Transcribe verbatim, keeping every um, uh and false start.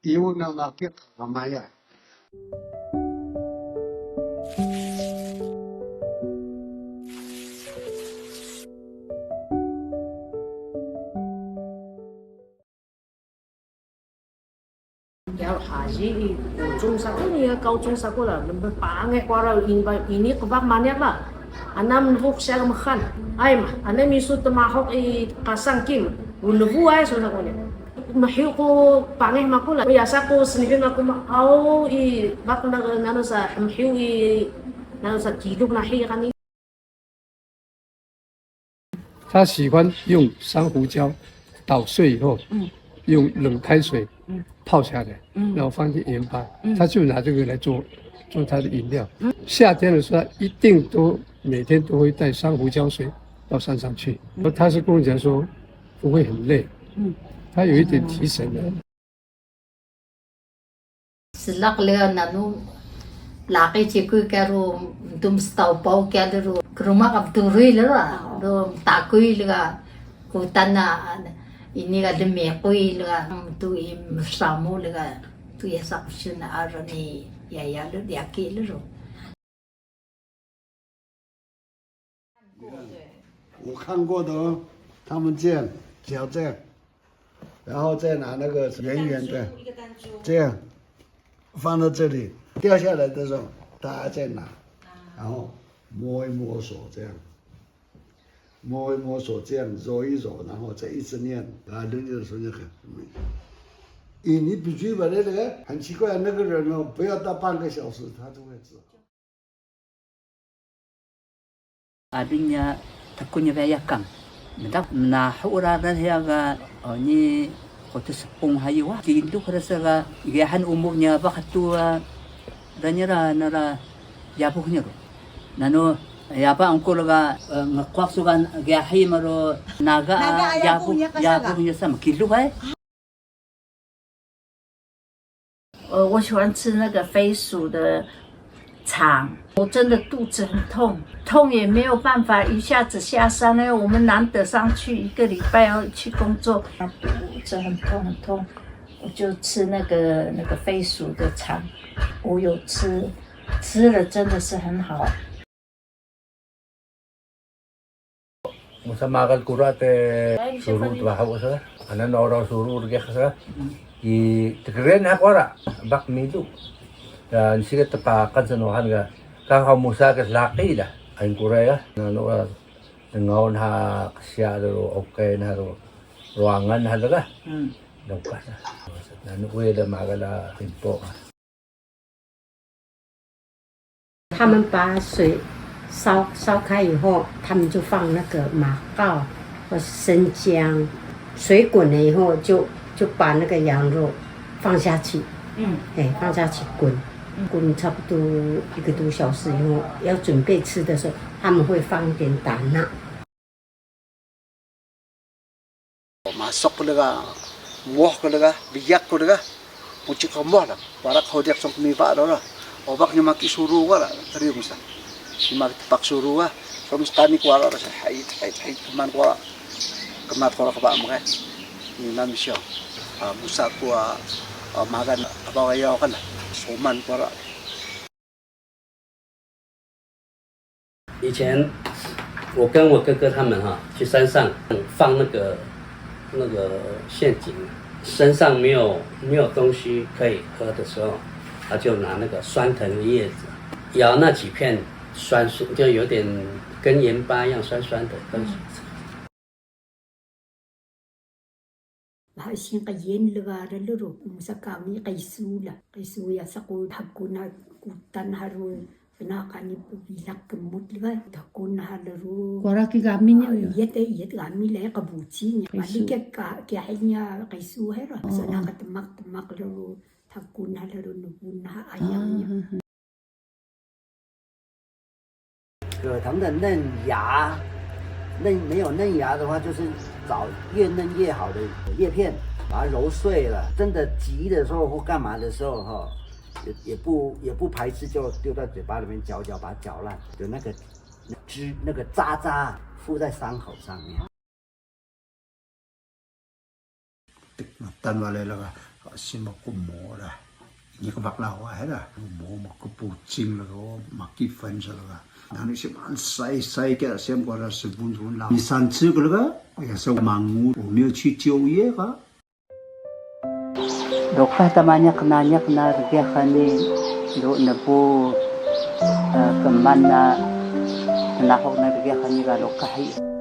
Tiwun na maki qmaya. Ya, haji i, 高中 saku ni ya, 高中 saku la, lembah pangeh kwara, ini, ini kbak manyak la. Ana mnbuk siya mexal. Ay ma, ana misu tmahok i kasang kim. Ulebu ay so saku ni. Mhiyu ku pangeh maku la. Ya saku snhiyun aku ma, aw i, bak na, nanu sa, mhiyu i, nanu sa kiluk nahi kani. 他喜欢用珊瑚礁捣碎以后，嗯。用冷开水，嗯。泡下来，嗯。然后放进盐巴，嗯。他就拿这个来做，做他的饮料。嗯。夏天的时候，他一定都，每天都会带珊瑚礁水到山上去。嗯。他是跟我讲说，不会很累。嗯。他有一点提神的。嗯。 Slak lga nanu laqi cikuy kya ru, mtu mstawpaw kya lru, kruma ka bturuy lga, ru mtakuy lga, kutan na, ini ka lmiquy lga, mtu i msamu lga, tu ya sak sun aroni yaya lru, yaki lru. 我看过的哦，他们这样，脚这样，然后再拿那个圆圆的，这样放到这里，掉下来的时候，大家再拿，然后摸一摸手，这样摸一摸手，这样揉一揉，然后再一直念，啊，轮流的时候就很，咦，你比喻吧，那个很奇怪，那个人哦，不要到半个小时，他就会治好。 Aling nya, takun nya ba yakang. Mdak mnahu ra ran hiya ga, o, ni, kote sepung hayi wa. Kintu kara sa ga, gihan umur nya ba katu, a, ran nya ra, na ra, yabuh nya ro. Nanu, yaba angkul ga, e, ngekwak su ga, giahi maro, naga, a, naga, a, yabuh, yabuh nya ka sa ga. Yabuh nya sa, mkilu ay. 呃，我喜欢吃那个飞鼠的肠，我真的肚子很痛，痛也没有办法一下子下山，因为我们难得上去一个礼拜要去工作，肚子很痛很痛，我就吃那个，那个飞鼠的肠，我有吃，吃了真的是很好。 Musa magal kura te suru tbahu sa, anan ora suru rgek sa. I tegren ha kwara, bak milu. Dan siga tpakan sa nohan ga, ka ha musa ka laki da. Ain kura ya, nanu, a, ngawn ha ksiya ro, okay na ro, ruangan ha daga. Hmm. Dongkas. Nanu we da magal a timpo. 他们把水烧，烧开以后，他们就放那个马告或是生姜，水滚了以后就，就把那个羊肉放下去，嗯。哎，放下去滚，嗯。滚差不多一个多小时以后，要准备吃的时候，他们会放一点胆呐。 Masok lga, moh lga, biyak lga, mucik moh la, warak hodiak song kmiba do la, obak ni maki suru wala, terium sa. Si maki tpak suru wa, som skani kwara la, sa hait, hait, hait, kman kwara, kmat kwara kba mkay. Ni nan misyo, a, musa kwa, a, magan, abaw ayaw kan la, soman kwara. 以前我跟我哥哥他们哈，去山上放那个，那个陷阱，身上没有，没有东西可以喝的时候，他就拿那个酸藤的叶子，咬那几片酸，就有点跟盐巴一样酸酸的东西。 Bha sing qyen lga rlru, musa kami qesu la. Qesu ya saku hakun ha kutan haru, kena kani pbilak kmut lga, hakun halru. Kwara ki kami nya ya? Iyat, iyat kami la, qbuci nya. Qesu. Mali ke ka, kya nya qesu hera. Oh, sana oh. Ka tmak, tmak lru, hakun halru nbun ha ayang nya. Ah, ah, ah. 葛藤的嫩芽，嫩，没有嫩芽的话，就是找越嫩越好的叶片，把它揉碎了。真的急的时候或干嘛的时候，哈，也，也不，也不排斥，就丢到嘴巴里面嚼一嚼，把它嚼烂，有那个汁，那个渣渣附在伤口上面。 Tik matan wale lga, Sima kumo la. Ini kbak lawa hera. Mo maki pucing lawa, maki fan sa lawa. Nanu sima say say kya sima kwara sbun sbun la. Nisan ci kalaga, ya sa mangu, umyo ci ci uye ka. Lokah ta maniq naniq na rgyax ani, do nbu, eh, kman na, nahok na rgyax ani ga lokah hi.